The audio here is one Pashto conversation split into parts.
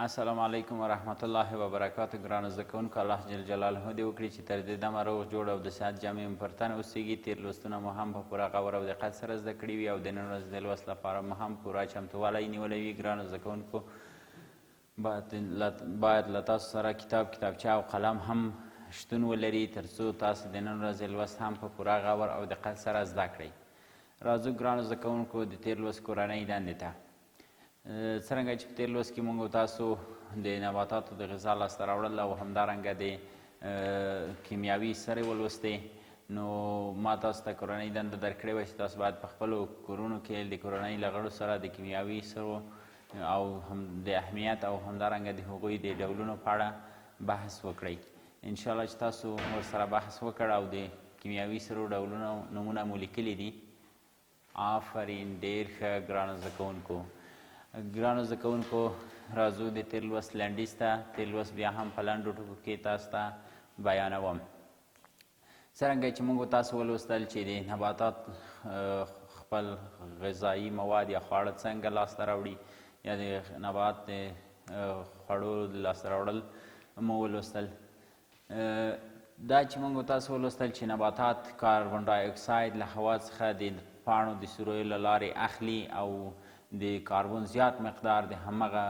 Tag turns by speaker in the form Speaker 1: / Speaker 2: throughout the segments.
Speaker 1: السلام علیکم ورحمت الله وبرکاته. ګرانو زده کوونکو، الله جل جلاله دې وکړي چې تر دې دمه روغ جوړ او د صحت جامې مو پر تن اوسېږي. تېر لوستونه مو هم په پوره غور او دقت سره زده کړي وي او د نن ورځې د لوست لپاره مو هم پوره چمتووالی نیولی وي. ګرانو زده کوونکو، باید له تاسو سره کتاب، کتابچه او قلم هم شتون ولري، تر څو تاسو د نن ورځې لوست هم په پوره غور او دقت سره زده کړئ. راځو ګرانو زده کوونکو، د تېر لوست کورنۍ دندې ته. څرنګه چې په تېر لوست کې موږ تاسو د نباتاتو د غذا لاسته راوړل او همدارنګه د کیمیاوي سرې ولوستې، نو ما تاسو ته کورنۍ دنده درکړې وه چې تاسو باید په خپلو کورونو کې د کورنۍ له غړو سره د کیمیاوي سرو او هم د اهمیت او همدارنګه د هغوی د ډولونو په اړه بحث وکړئ. انشاءالله چې تاسو ورسره بحث وکړ او د کیمیاوي سرو ډولونو نومونه مو لیکلي دي. آفرین، ډیر ښه ګرانو زده کوونکو. ګرانو زده کوونکو، راځو د تېر لوست لنډیز ته. تېر لوست بیا هم په لنډو ټکو کې تاسو ته بیانوم. څرنګه چې موږ تاسو ولوستل چې د نباتات خپل غذایي مواد یا خواړه څنګه لاسته راوړي، یا د نبات د خوړو لاسته راوړل مو ولوستل. دا چې موږ تاسو ولوستل چې نباتات کاربن ډای اکساید له هوا څخه د پاڼو د سوریو له لارې اخلي او د کاربن زیات مقدار د همغه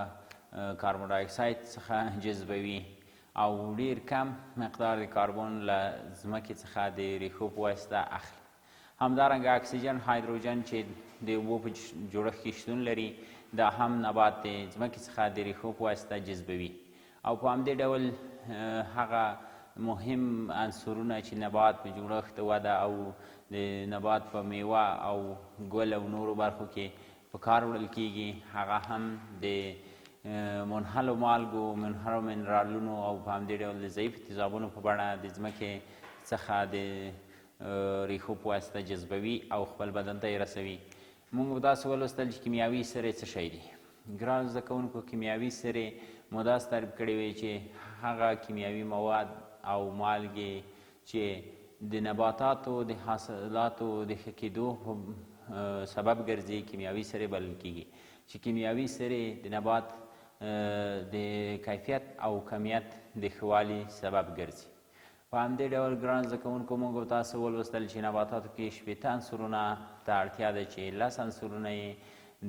Speaker 1: کاربن ډای اکساید څخه جذبوي او ډیر کم مقدار د کاربن له ځمکې څخه د ریښو په واسطه اخلي. همدارنګه اکسیجن، هایدروجن چې د اوبو په جوړښت کې شتون لري، دا هم نبات د ځمکې څخه د ریښو په واسطه جذبوي. او په همدې ډول هغه مهم عنصرونه چې نبات په جوړښت، وده او د نبات په میوه او ګل او نورو برخو کې په کار وړل کیږي، هغه هم د منحلو مالګو، منحلو منرالونو او په همدې ډول د ضعیف تیزابونو په بڼه د ځمکې څخه د ریښو په واسطه جذبوي او خپل بدن ته یې رسوي. موږ داسې ولوستل چې کیمیاوي سرې څه شی دي. ګرانو زده کوونکو، کیمیاوي سرې مو داسې تعریف کړې وې چې هغه کیمیاوي مواد او مالګې چې د نباتاتو د حاصلاتو د ښه کېدو سبب ګرځي، کیمیاوي سرې بلل کیږي، چې کیمیاوي سرې د نبات د کیفیت او کمیت د ښه والي سبب ګرځي. په همدې ډول ګران زده کوونکو، موږ تاسو ولوستل چې نباتاتو کې 60 عنصرونه ته اړتیا ده، چې 10 عنصرونه یې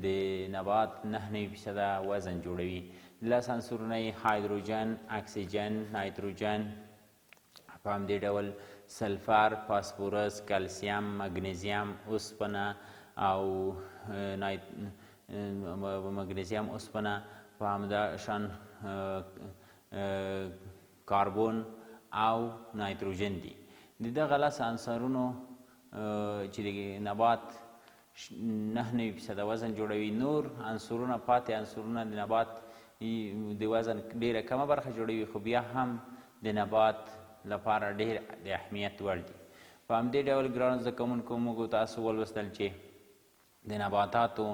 Speaker 1: د نبات 99% وزن جوړوي. 10 عنصرونه یې هایدروجن، اکسیجن، نایتروجن، په همدې ډول سلفر، فاسفورس، کلسیم، مګنیزیم، اوسپنه او مګنیزیم، اوسپنه، په همدا شان کاربن او نایتروجن دي. د دغه 10 عنصرونو چې د نبات 99% وزن جوړوي، نور عنصرونه، پاتې عنصرونه د نبات د وزن ډیره کمه برخه جوړوي، خو بیا هم د نبات لپاره ډیر د اهمیت وړ دي. په همدې ډول ګرانو زده کوونکو، موږ تاسو ولوستل چې د نباتاتو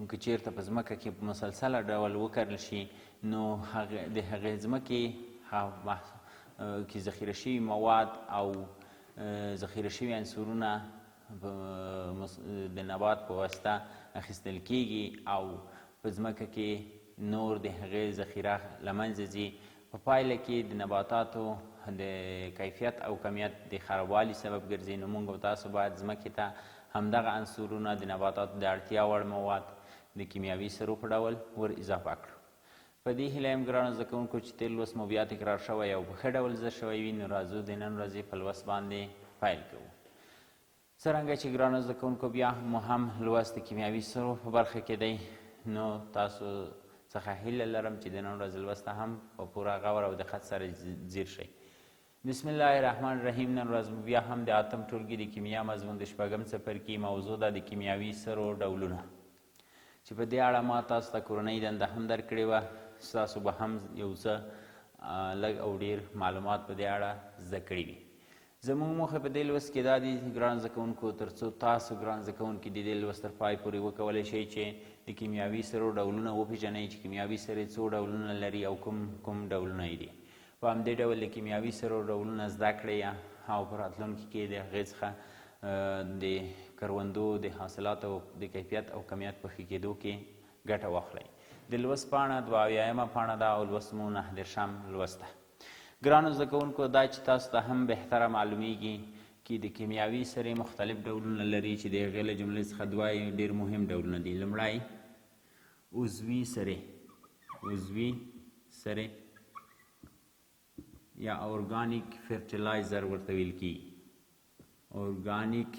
Speaker 1: که چیرته په ځمکه کې په مسلسله ډول وکرل شي، نو د هغې ځمکې کې ذخیره شوي مواد او ذخیره شوي عنصرونه د نبات په واسطه اخیستل کیږي او په ځمکه کې نور د هغې ذخیره له منځه ځي. په پایله کې د نباتاتو د کیفیت او کمیت د خرابوالي سبب ګرځي. نو موږ او تاسو باید ځمکې ته همدغه عنصرونه، د نباتاتو د اړتیا وړ مواد، د کیمیاوي سرو په ډول ور اضافه کړو. په دې هیله یم ګرانو زده کوونکو چې تېر لوست مو بیا تکرار شوی او په ښه ډول زده شوی وي. نو راځو د نن ورځې په لوست باندې پیل کوو. څرنګه چې ګرانو زده کوونکو بیا مو هم لوست د کیمیاوي سرو په برخه کې دی، نو تاسو څخه هیله لرم چې د نن ورځې لوست ته هم په پوره غور او دقت سره ځیر شئ. بسم الله الرحمن الرحیم. نن ورځ بیا هم د اتم ټولګي د کیمیا مضمون د شپږم څپرکي موضوع ده د کیمیاوي سرو ډولونه، چې په دې اړه ما تاسو ته کورنۍ دنده هم درکړې وه. ستاسو به هم یو څه لږ او ډیر معلومات په دې اړه زده کړي وي. زموږ موخه په دې لوست کې دا دي ګران زده کوونکو، تر څو تاسو ګران زده کوونکي د دې لوست تر پای پورې وکولی شئ چې د کیمیاوي سرو ډولونه وپېژنئ، چې کیمیاوي سرې څو ډولونه لري او کوم کوم ډولونه یې دي. په همدې ډول د کیمیاوي سرو ډولونه زده کړئ او په راتلونکي کې د هغې څخه د کروندو د حاصلاتو د کیفیت او کمیت په ښه کېدو کې ګټه واخلئ. د لوست پاڼه 72مه پاڼه ده او لوست مو 39 لوست ده. ګرانو زده کوونکو، دا چې تاسو ته هم بهتره معلومیږي کې د کیمیاوي سرې مختلف ډولونه لري چې د هغې له جملې څخه دوه یې ډېر مهم ډولونه دي. لومړی عضوي سرې، عضوي سرې یا organic fertilizer ورته ویل کیږي. Organic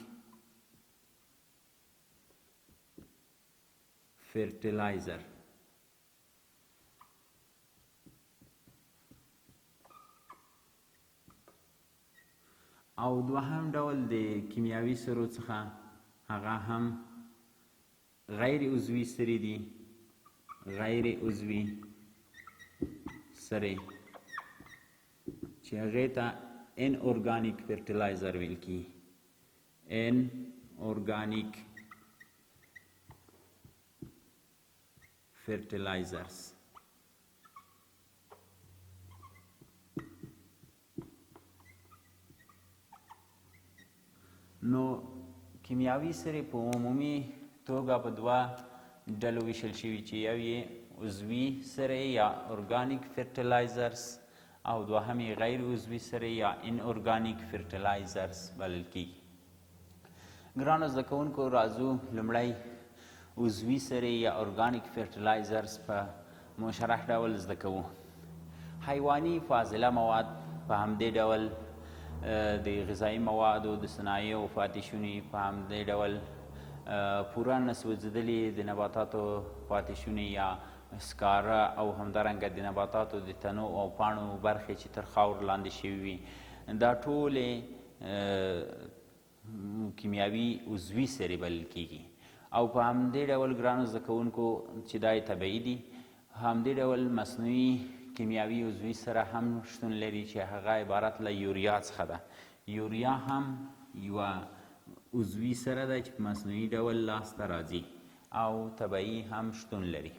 Speaker 1: fertilizer. او دوهم ډول د کیمیاوي سرو څخه هغه هم غیر عضوي سرې دي، غیر عضوي سرې چې هغې ته inorganic fertilizer ویل کیږي. Inorganic fertilizers. نو کیمیاوي سرې په عمومي توګه په دوه ډلو ویشل شوي چې یو یې عضوي سرې یا organic fertilizers او دوهم یې غیر عضوي سرې یا inorganic fertilizers بلل کیږي. ګرانو زده کوونکو، راځو لومړی عضوي سرې یا organic fertilizers په مشرح ډول زده کوو. حیواني فاضله مواد په همدې ډول د غذایي موادو د صنایعو پاتې شوني په همدې ډول پوره نه سوځېدلي د نباتاتو پاتې شوني یا سکاره او همدارنګه د نباتاتو د تنو او پاڼو برخې چې تر خاورو لاندې شوي وي، دا ټولې کیمیاوي عضوي سرې بلل کیږي. او په همدې ډول ګرانو زده کوونکو چې دا یې طبیعي دي، همدې ډول مصنوعي کیمیاوي عضوي سره هم شتون لري چې هغه عبارت له یوریا څخه ده. یوریا هم یوه عضوي سره ده چې په مصنوعي ډول لاسته راځي او طبیعي هم شتون لري.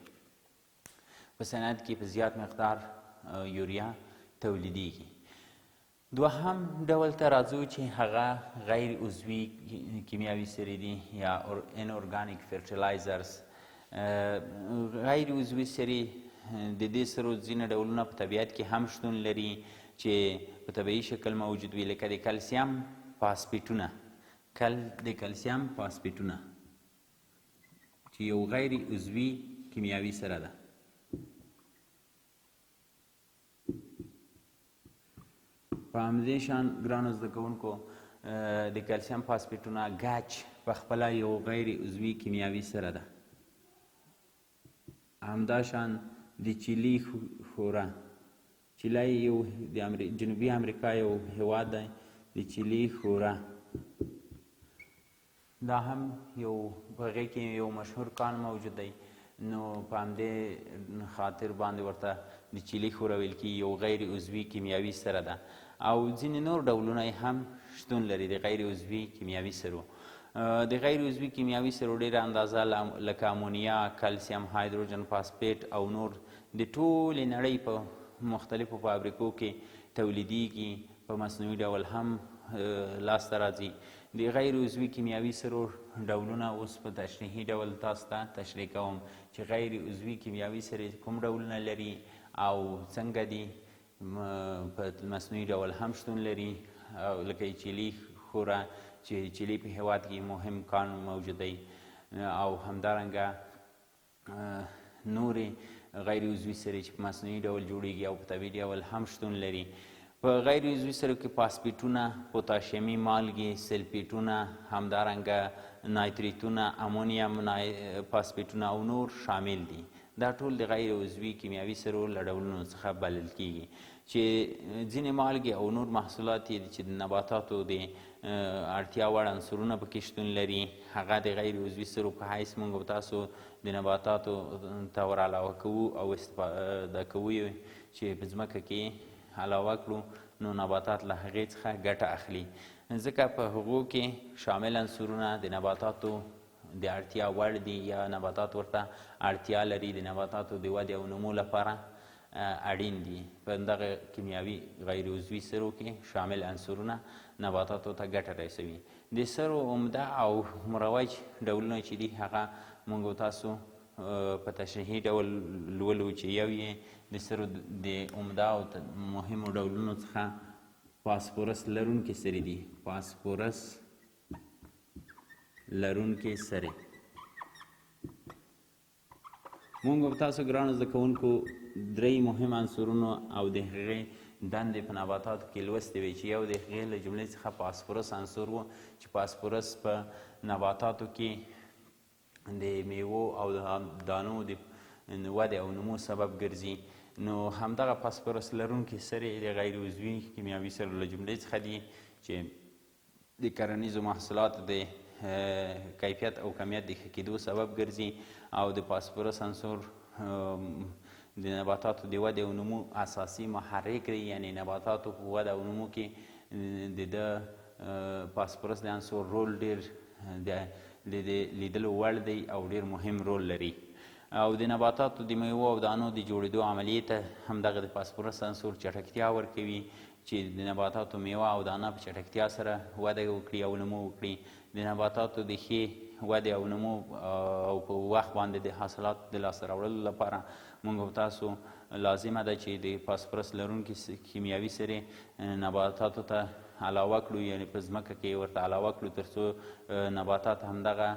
Speaker 1: په صنعت کې په زیات مقدار یوریا تولیدیږي. دوهم ډول ته راځو چې هغه غیر عضوي کیمیاوي سرې دي یا inorganic fertilizers. غیر عضوي سرې د دې سرو ځینې ډولونه په طبیعت کې هم شتون لري چې په طبیعي شکل موجود وي، لکه د کلسیم فاسفیټونه، د کلسیم فاسفیټونه چې یو غیر عضوي کیمیاوي سره ده. په همدې شان ګرانو زده کوونکو د کلسیم فاسفیټونه ګچ په خپله یو غیر عضوي کیمیاوي سره ده. همداشان د چیلي ښوره، چیلی یو د جنوبي امریکا یو هیواد دی، د چیلي ښوره دا هم یو په هغې کې یو مشهور کان موجود دی، نو په همدې خاطر باندې ورته د چیلي ښوره ویل کیږي، یو غیر عضوي کیمیاوي سره ده. او ځینې نور ډولونه یې هم شتون لري د غیر عضوي کیمیاوي سرو. د غیر عضوي کیمیاوي سرو ډېره اندازه لکه امونیا، کلسیم هایدروجن فاسفیټ او نور د ټولې نړۍ په مختلفو فابریکو کې تولیدیږي، په مصنوعي ډول هم لاسته راځي. د غیر عضوي کیمیاوي سرو ډولونه اوس په تشریحي ډول تاسو ته تشریح کوم چې غیر عضوي کیمیاوي سرې کوم ډولونه لري او څنګه دي، په مصنوعي ډول هم شتون لري، او لکه چیلي ښوره چې چیلي په هیواد کې مهم کان موجود دی، او همدارنګه نورې غیر عضوي سرې چې په مصنوعي ډول جوړیږي او په طبیعي ډول هم شتون لري. په غیر عضوي سرو کې فاسفیټونه، پوتاشیمي مالګې، سلفیټونه، همدارنګه نایتریتونه، امونیم فاسفیټونه او نور شامل دي. دا ټول د غیر عضوي کیمیاوي سرو له ډولونو څخه بلل کیږي چې ځینې مالګې او نور محصولات یې چې د نباتاتو د اړتیا وړ عنصرونه پکې شتون لري، هغه د غیر عضوي سرو په حیث موږ او تاسو د نباتاتو ته ور علاوه کوو او استفاده کوو یې چې په ځمکه کې علاوه کړو، نو نباتات له هغې څخه ګټه اخلي، ځکه په هغو کې شامل عنصرونه د نباتاتو د اړتیا وړ دي یا نباتات ورته اړتیا لري، د نباتاتو د ودې او نمو لپاره اړین دي. په دغه کیمیاوي غیر عضوي سرو کې شامل عنصرونه نباتاتو ته ګټه رسوي. د سرو عمده او مروج ډولونه چې دي هغه موږ او تاسو په تشریحي ډول لولو چې یو یې د سرو د عمده او مهمو ډولونو څخه فاسفورس لرونکي سرې دي. فاسفورس لرونکي سرې. مونږ او تاسو ګرانو زده کوونکو درې مهم عنصرونو او د هغې دندې په نباتاتو کې لوستې وې چې یو د هغې له جملې څخه فاسفورس عنصر و چې فاسفورس په نباتاتو کې د میوو او دانو د ودې او نمو سبب ګرځي. نو همدغه فاسفورس لرونکي سرې د غیر عضوي کیمیاوي سرو له جملې څخه دي چې د کرنیزو محصولاتو د کیفیت او کمیت د ښه کېدو سبب ګرځي او د فاسفورس عنصر د نباتاتو د ودې او نمو اساسي محرک دی، یعنې نباتاتو په وده او نمو کې د ده فاسفورس د عنصر رول ډېر د لیدلو وړ دی او ډېر مهم رول لري. او د نباتاتو د میوو او دانو د جوړېدو عملیې ته هم دغه د فاسفورس عنصر چټکتیا ورکوي چې د نباتاتو میوه او دانه په چټکتیا سره وده وکړي او نمو وکړي. د نباتاتو د ښې ودې او نمو او په وخت باندې د حاصلاتو د لاسته راوړلو لپاره موږ او تاسو لازمه ده چې د فاسفورس لرونکي کیمیاوي سرې نباتاتو ته علاوه کړو، یعنې په ځمکه کې ورته علاوه کړو ترڅو نباتات همدغه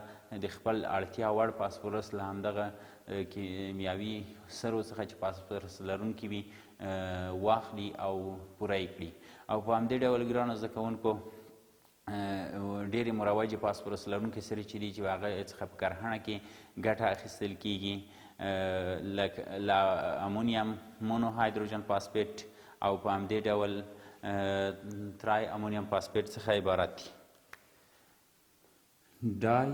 Speaker 1: د خپل اړتیا وړ فاسفورس له همدغه کیمیاوي سرو څخه چې فاسفورس لرونکي وي واخلي او پوره یې کړي. او په همدې ډول ګرانو زده کوونکو ډېرې مروجې فاسفورس لرونکې سرې چې دي چې هغه څخه په کرهڼه کې ګټه اخیستل کیږي، له امونیم مونوهایدروجن فاسفیټ او په همدې ډول ترای امونیم فاسفیټ څخه عبارت دي. ډای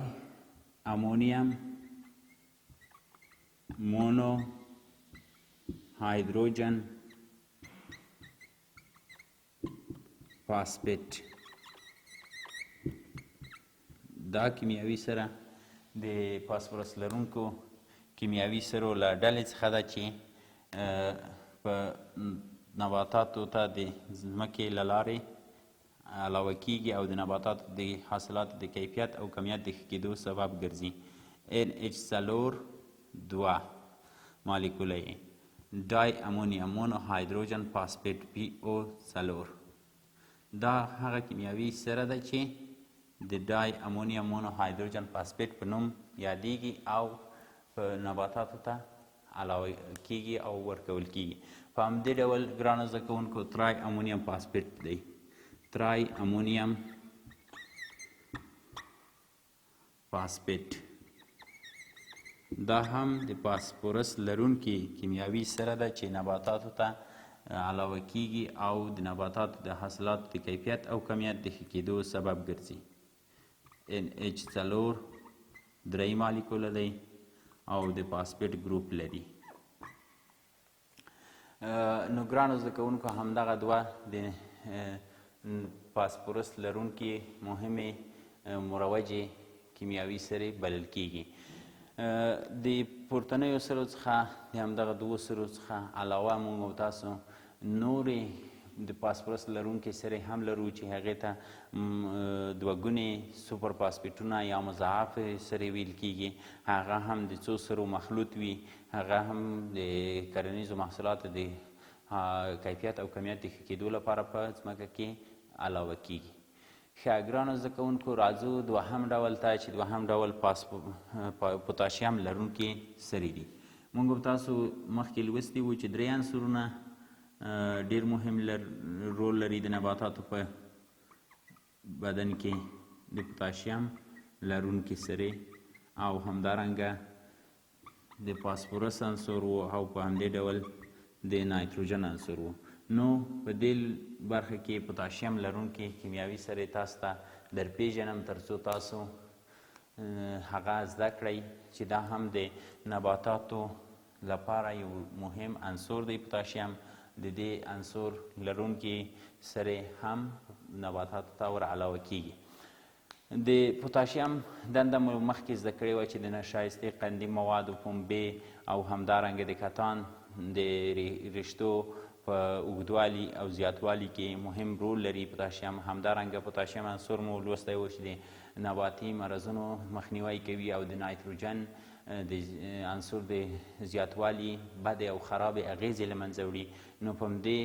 Speaker 1: امونیم مونو هایدروجن فاسفیټ دا کیمیاوي سره د فاسفورس لرونکو کیمیاوي سرو له ډلې څخه ده چې په نباتاتو ته د ځمکې له لارې علاوه کیږي او د نباتاتو د حاصلاتو د کیفیت او کمیت د ښه کېدو سبب ګرځي. NH4 دوه مالیکوله یې ډای امونیم مونوهایدروجن فاسفیټ PO4 دا هغه کیمیاوي سره ده چې د ډای امونیم مونوهایدروجن فاسفیټ په نوم یادیږي او په نباتاتو ته علاوه کیږي او ورکول کیږي. په همدې ډول ګرانو زده کوونکو ترای امونیم فاسفیټ دی. ترای امونیم فاسفیټ دا هم د فاسفورس لرونکي کیمیاوي سره ده چې نباتاتو ته علاوه کیږي او د نباتاتو د حاصلاتو د کیفیت او کمیت د ښه کېدو سبب ګرځي. NH4 درې مالیکوله دی او د فاسفیټ ګروپ لري. نو ګرانو زده کوونکو همدغه دوه د فاسفورس لرونکي مهمې مروجې کیمیاوي سرې بلل کیږي. د پورتنیو سرو څخه د همدغه دوو سرو څخه علاوه موږ او تاسو نورې د فاسفورس لرونکې سرې هم لرو چې هغې ته دوه ګونې سوپر فاسفیټونه یا مضاعف سرې ویل کیږي. هغه هم د څو سرو مخلوط وي، هغه هم د کرنیزو محصولاتو د کیفیت او کمیت د ښه کېدو لپاره په ځمکه کې علاوه کیږي. ښه ګرانو زده کوونکو راځو دوهم ډول ته چې دوهم ډول پوتاشیم لرونکي سرې دي. موږ به تاسو مخکې لوستي وو چې درې عنصرونه ډېر مهم رول لري د نباتاتو په بدن کې، د پوتاشیم لرونکي سرې او همدارنګه د فاسفورس عنصر و او په همدې ډول د نایتروجن عنصر و. نو په دې برخه کې پوتاشیم لرونکي کیمیاوي سرې تاسو ته در پیژنم ترڅو تاسو هغه زده کړئ چې دا هم د نباتاتو لپاره یو مهم عنصر دی. پوتاشیم د دې عنصر لرونکي سرې هم نباتاتو ته ور علاوه کیږي. د پوتاشیم دنده مو مخکې زده کړې وه چې د نشایستې قندي موادو پنبې او همدارنګه د کتان د رشتو په اوږدوالي او زیاتوالي کې مهم رول لري پوتاشیم. همدارنګه پوتاشیم عنصر مو لوستی و چې د نباتي مرضونو مخنیوی کوي او د نایتروجن د عنصر د زیاتوالي بدې او خرابې اغیزې له منځه وړي. نو په همدې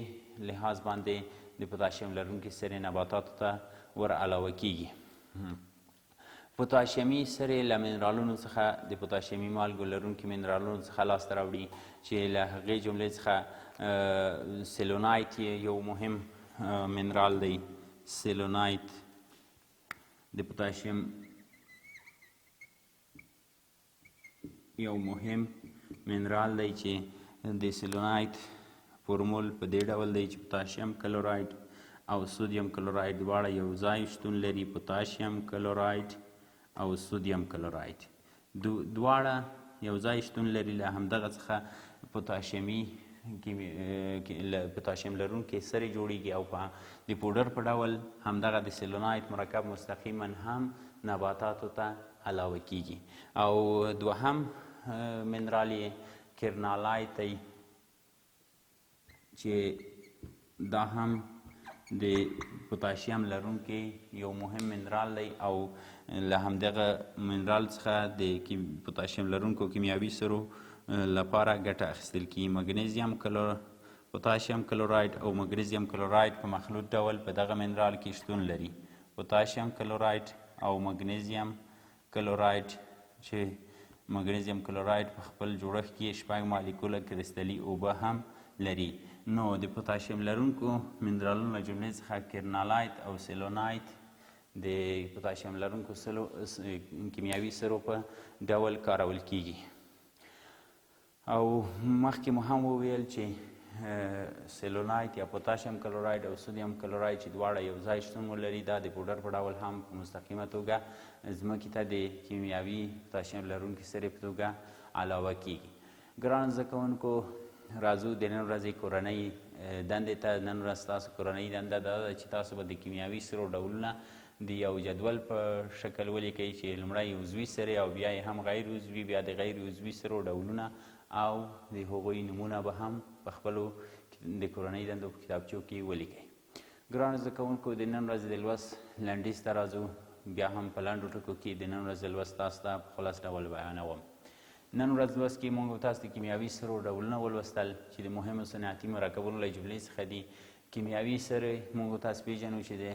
Speaker 1: لحاظ باندې د پوتاشیم لرونکي سرې نباتاتو ته ور علاوه کیږي. پوتاشیمي سرې له منرالونو څخه د پوتاشیمي مالګو لرونکي منرالونو څخه لاسته راوړي چې له هغې جملې څخه سیلونایت یو مهم منرال دی. سیلونایت د پوتاشیم یو مهم منرال دی چې د سیلونایت فورمول په دې ډول دی چې پوتاشیم کلورایډ او سودیم کلورایډ دواړه یو ځای شتون لري. پوتاشیم کلورایډ او سودیم کلورایډ دواړه یو ځای شتون لري. له همدغه څخه پوتاشیمي پوتاشیم لرونکي سرې جوړیږي او په د پوډر په ډول همدغه د سیلونایت مرکب مستقیما هم نباتاتو ته علاوه کیږي. او دوهم منرال یې کرنالایت دی چې دا هم د پوتاشیم لرونکي یو مهم منرال دی او له همدغه منرال څخه د پوتاشیم لرونکو کیمیاوي سرو لپاره ګټه اخیستل کیږي. مګنیزیم پوتاشیم کلورایډ او مګنیزیم کلورایډ په مخلوط ډول په دغه منرال کې شتون لري. پوتاشیم کلورایډ او مګنیزیم کلورایډ چې مګنیزیم کلورایډ په خپل جوړښت کې 6 مالیکوله کرستلي اوبه هم لري. نو د پوتاشیم لرونکو منرالونو له جملې څخه کرنالایت او سیلونایت د پوتاشیم لرونکو کیمیاوي سرو په ډول کارول کیږي. او مخکې مو هم وویل چې سیلونایت یا پوتاشیم کلورایډ او سودیم کلورایډ چې دواړه یو ځای شتون ولري دا د پوډر په ډول هم په مستقیمه توګه ځمکې ته د کیمیاوي پوتاشیم لرونکي سرې په توګه علاوه کیږي. ګران زده کوونکو، راځو د نن ورځې کورنۍ دندې ته. نن ورځ ستاسو کورنۍ دنده دا ده چې تاسو به د کیمیاوي سرو ډولونه د یو جدول په شکل ولیکئ چې لومړی عضوي سرې او بیا یې هم غیر عضوي، بیا د غیر عضوي سرو ډولونه او د هغوی نومونه به هم په خپلو د کورنۍ دندو په کتابچو کې ولیکئ. ګرانو زده کوونکو، د نن ورځې د لوست لنډیز ته راځو. بیا هم په لنډو ټکو کې د نن ورځې لوست تاسو ته په خلاص ډول بیانوم. نن ورځ لوست کې موږ تاسو د کیمیاوي سرو ډولونه ولوستل چې د مهمو صنعتي مرکبونو له جملې څخه دي. کیمیاوي سرې موږ تاسو پېژنو چې د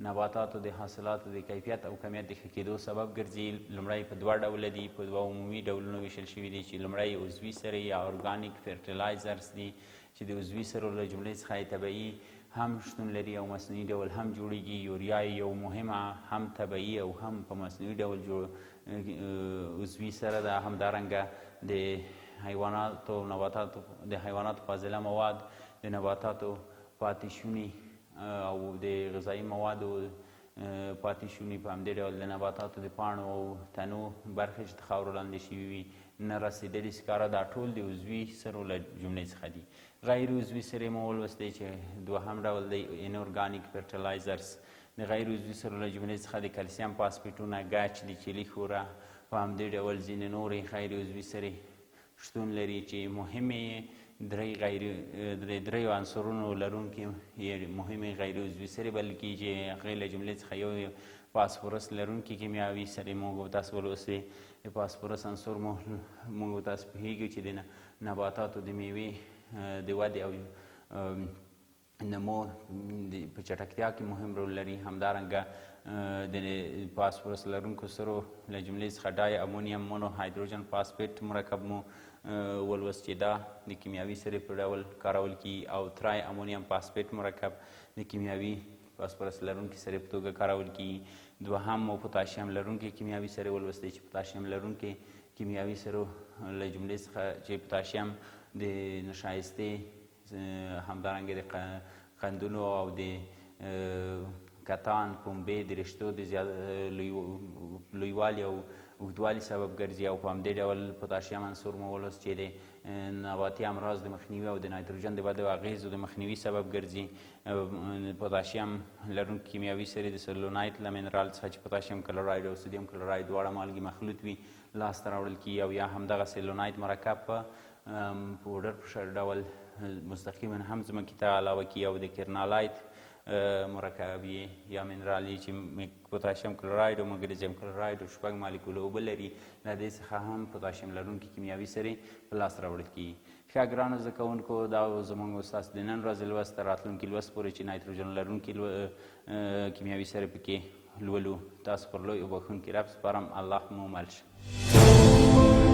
Speaker 1: نباتاتو د حاصلاتو د کیفیت او کمیت د ښه کېدو سبب ګرځي. لومړی په دوه ډوله دي، په دوه عمومي ډولونو ویشل شوي دي چې لومړی عضوي سرې یا ارګانیک فرټیلایزرز دي چې د عضوي سرو له جملې څخه یې طبیعي هم شتون لري او مصنوعي ډول هم جوړیږي. یوریا یو مهمه هم طبیعي او هم په مصنوعي ډول جوړ عضوي سره ده. همدارنګه د حیواناتو نباتاتو د حیواناتو فاضله مواد، د نباتاتو پاتې شوني او د غذایي موادو پاتې شوني، په همدې ډول د نباتاتو د پاڼو او تنو برخې چې د خاورو لاندې شوي وي، نه رسېدلي سکاره، دا ټول د عضوي سرو له جملې څخه دي. غیر عضوي سرې مو ولوستې چې دوهم ډول دی انورګانیک فرټیلایزرز. د غیر عضوي سرو له جملې څخه د کلسیم فاسفیټونه، ګچ، د چیلي ښوره، په همدې ډول ځینې نورې غیر عضوي سرې شتون لري چې مهمې یې دریو عنصرونو لرونکي یې مهمې غیر عضوي سرې بلل کېږي چې هغې له جملې څخه یو یې فاسفورس لرونکي کیمیاوي سرې موږ تاسو ولوستې. د فاسفورس عنصر موږ تاسو پوهېږو چې د نباتاتو د میوې د ودې او نمو په چټکتیا کې مهم رول لري. همدارنګه د فاسفورس لرونکو سرو له جملې څخه ډای امونیم مونو هایدروجن فاسفیټ مرکب مو ولوست چې دا د کیمیاوي سرې په ډول کارول کېږي، او ترای امونیم فاسفیټ مرکب د کیمیاوي فاسفورس لرونکي سرې په توګه کارول کېږي. دوهم مو پوتاشیم لرونکي کیمیاوي سرې ولوستې چې پوتاشیم لرونکي کیمیاوي سرو له جملې څخه چې پوتاشیم د نشایستې، همدارنګه د قندونو او د کتان، پنبې د رشتو د لویوالي او اوږدوالي سبب ګرځي. او په همدې ډول پوتاشیم عنصر مو ولوست چې د نباتي امراض د مخنیوي او د نایتروجن د بدو اغېزو د مخنیوي سبب ګرځي. پوتاشیم لرونکي کیمیاوي سرې د سلونایت له منرال څخه چې پوتاشیم کلورایډ او سودیم کلورایډ دواړه مالګې مخلوط وي لاسته راوړل کېږي، او یا همدغه سلونایت مرکب په پوډر په ډول مستقیما هم ځمکې ته علاوه کېږي. او د کرنالایت مرکب یې یا منرال یې چې پوتاشیم کلوراید او مګنیزیم کلوراید او 6 مالیکوله اوبه لري، له دې څخه هم پوتاشیم لرونکي کیمیاوي سرې په لاس راوړل کېږي. ښه ګرانو زده کوونکو، دا و زموږ ستاسو د نن ورځې لوست. تر راتلونکي لوست پورې چې نایتروجن لرونکي کیمیاوي سرې پکې لولو، تاسو پر لوی او بښونکي رب سپارم. الله مو مل شه.